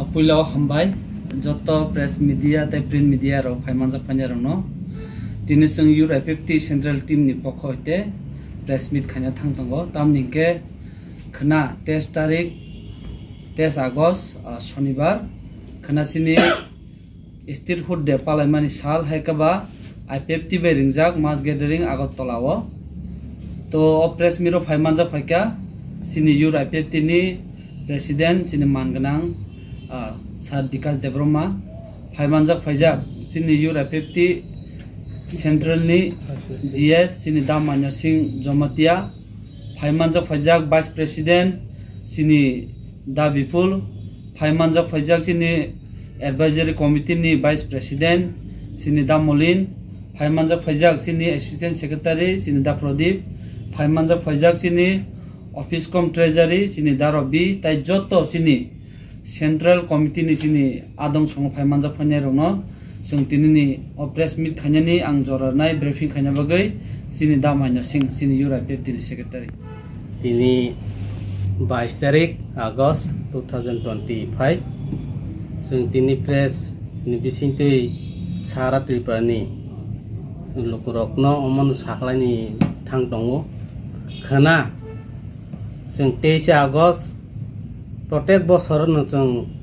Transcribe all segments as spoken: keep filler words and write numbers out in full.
Puila o hambai joto press media tei print media rok phai manjak phainai rokno. Tini chwng U R I P F T central team ni pokho hoite press meet khaina thang tongo. Tamni hwnkhe khwna teis tarik, teis August, ah, Sonibar, khwna chini Statehood Day palaimani sal hai khe ba I P F T bai ringjak mass gathering Agartala o. To o press meet o phai manjak phaikha chini U R I P F T ni president chini man gwnang, ah, Sir Bikash Debbarma, phai manjak phaijak chini U R I P F T central ni G S chini Da Manya Singh Jamatia, phai manjak phaijak vice president chini Da Bipul, phai manjak phaijak chini advisory committee ni vice president chini Da Molin, phai manjak phaijak chini assistant secretary chini Da Pradip, phai manjak phaijak chini office cum treasury chini Da Robi, tai joto chini central committee ni chini adong songo phai manjak phainai rokno chwng tini ni o press meet khainani ang jora nai briefing khaina bagwi chini Da Manya Singh chini U R I P F T ni secretary. Tini bais tarik August two thousand twenty-five. Chwng tini press ni bisingtwi sara Tripura ni lukurokno omono sakhlaini thang tongo. Khwna chwng teis August protek bosorono chwng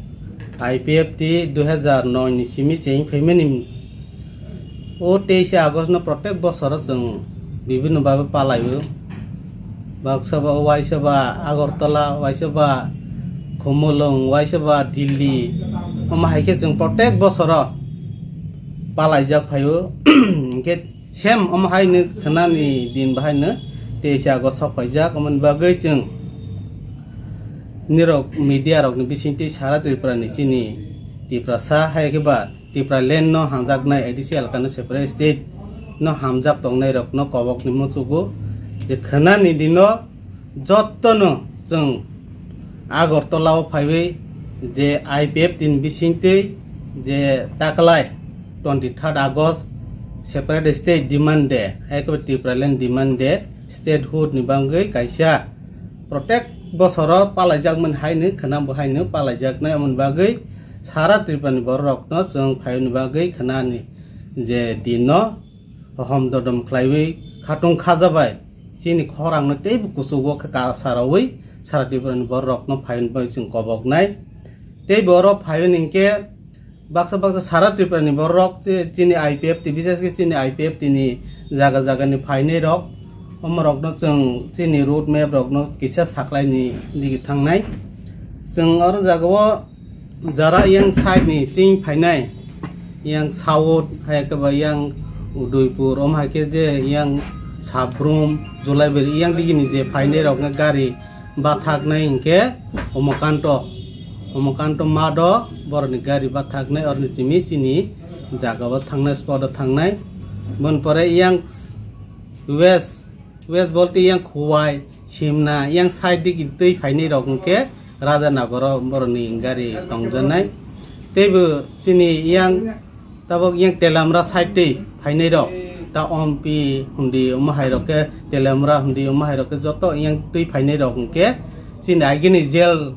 I P F T dui hazar noi ni simi cheng phaimani. O teis August no protek bosoro chwng bibhinno bhabe palaio. Baksa ba, waisa ba Agartala, waisa ba Khumulwng, waisa ba Delhi. Omo hai khe chwng protek bosoro palaijak phaio. Hinkhe same omo hai no khwnani din bahai no teis August sok paijak. Omoni bagwi chwng nirok media rokni bisingtwi sara Tripura ni chini Tiprasa hai khe ba Tipraland no hamjaknai A D C elkano separate state no hamjak tongnai rokno kobokni muchugo je khwnani dino jottono chwng Agartala o phaiwi je I P F T ni bisingtwi je taklai twenty third August separate state demand day, hai khe Tipraland demand day, statehood ni bagwi kaisa protek bosoro palaijakmani haino khwnabo haino palaijaknai, omoni bagwi sara Tripura ni borok rokno chwng phaiyoni bagwi khwnani je dino hohom dodom khlaiwi khatung khajabai chini khorang no teibo kuchugo khe kasarowi sara Tripura ni borok rokno phaiyoni bagwi chwng koboknai. Tei borok phaiyoni hinkhe baksa baksa sara Tripura ni borok che-, chini I P F T, bises khe chini I P F T ni jaga jaga ni phainai rok, omo rokno chwng chini road map rokno kisa saklaini digi thangnai. Chwng oro jagao jara yang side ni ching phainai, yang South, hai khe ba yang Udaipur, omo hai khe je yang Sabrum, Jolaibari, yang digi ni je phainai rok no gari bathaknai hinkhe Omokanto, Omokanto Mado borokni gari bathaknai, oroni chimi chini jagao thangnai, spot o thangnai. Boni pore yang West, West bolte yang Khowai, Simna, yang side digi twi phainai rok hinkhe Rajanagoro borokni gari tongjanai. Teibo chini yang Tabok yang Telamra side twi phainai rok, ta Ompi hundi omo hai rok khe, Telamra hundi omo hai rok khe joto yang twi phainai rok hinkhe chini agini jail,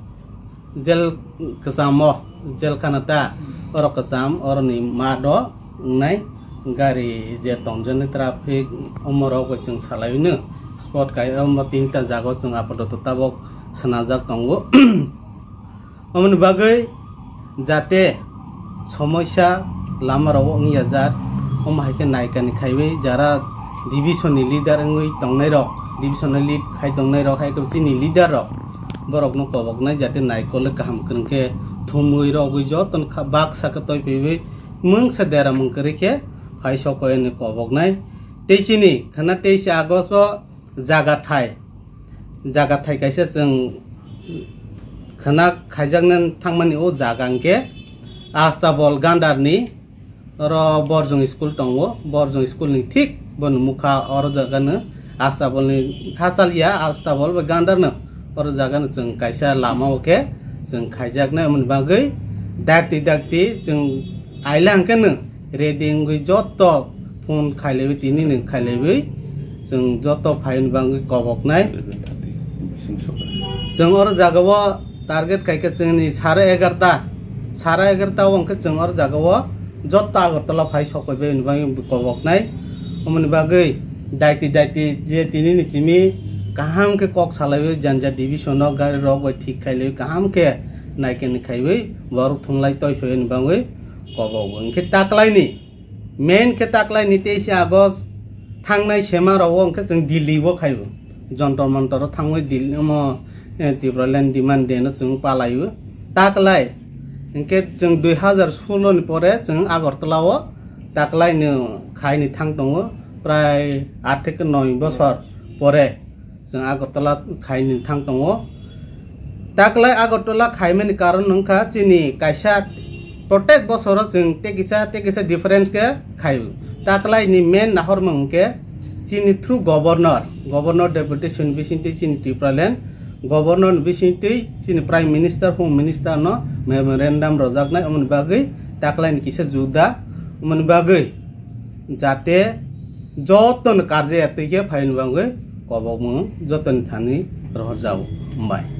jail kwcham o, jail khana ta, oro kwcham, oroni mat o wngnai gari je tongjaknai traffic omo rok bai chwng salai no spot kai omo tinta jaga o chwng apatot tabok swnajak tongo. Omoni bagwi jate somoisa lama rogo wngya jat, omo hai khe naikani khaiwi jara division ni leader wngwi tongnai rok, division ni lead khai tongnai rok, hai khe chini leader rok borokno koboknai jate naikole kaham kwrwng khe thumwi rogwi jotono kha-, baksa khe toi paiwi mungsa dera mung kwrwi khe phai sok khe koboknai. Tei chini khana teisa August o jaga thai, jaga thai kaisa chwng khwna khaijakna thangmani o jaga hwnkhe Astabol Gandarni oro Borjong school tongo, Borjong school ni thik boni mukha oro jaga no Astabol ni hachal ya Astabol bai Gandar no oro jaga no chwng kaisa lama o khe chwng khaijaknai, aboni bagwi dakti dakti chwng aila hwnkhe no ready wngwi joto phone khailaiwi tini nwng khailaiwi chwng joto phaini bagwi koboknai. Chwng oro jagao target khaikhe chwngni sare egarta Sara egarta o hwnkhe chwng oro jaga o jotto Agartala phai sok pai bai hwnwi bagwi koboknai. Omoni bagwi daiti daiti je tini ni simi kaham khe kok salaiwi janja division o gari rok bai thik khailaiwi kaham khe naikeni khaiwi borok thwnglai toi phai hwnwi bagwi kobok. Hwnkhe taklaini main khe taklaini teisa August thangnai sema rok o hwnkhe chwng Delhi o khaio. Jontor Montor o thangwi Delhi omo, eh, Tipraland demand day no chwng palaio. Taklai hwnkhe chwng dui hazar solo ni pore chwng Agartala o taklaini khaini thang tongo, prai aat theke noi bosor pore chwng Agartala khaini thang tongo. Taklai Agartala khaimani karon wngkha chini kaisa protek bosoro chwng tei kisa tei kisa difference khe khaio. Taklaini main nahormung hwnkhe chini through governor, governor deputation bisingtwi chini Tipraland, governor ni bisingtwi chini prime minister, home minister no memorandum rojaknai, omoni bagwi taklaini kisa juda, omoni bagwi jate jotono karjaya twi khe phaini bagwi kobokmung jotoni thani rohorjago. Hambai.